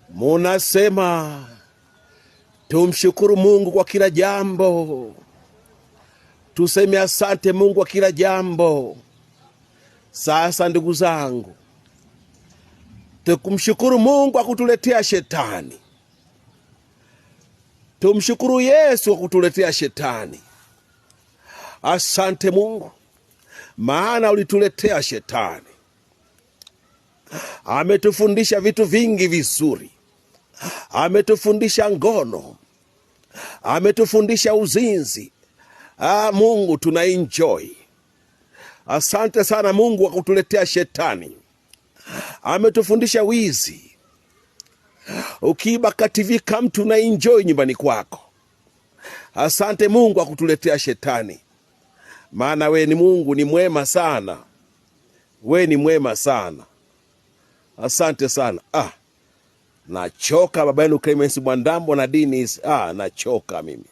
Munasema tumshukuru Mungu kwa kila jambo, tuseme asante Mungu kwa kila jambo. Sasa ndugu zangu, tukumshukuru Mungu akutuletea shetani, tumshukuru Yesu akutuletea shetani. Asante Mungu, maana ulituletea shetani. Ametufundisha vitu vingi vizuri, ametufundisha ngono, ametufundisha uzinzi. Ah, Mungu tuna enjoy. Asante sana Mungu wa kutuletea shetani. Ametufundisha wizi. Ukiiba ka TV kamtu na enjoy nyumbani kwako. Asante Mungu akutuletea shetani, maana we ni Mungu, ni mwema sana, we ni mwema sana. Asante sana. Ah, nachoka baba yenu Clemence Mwandambo na dini. Ah, nachoka mimi.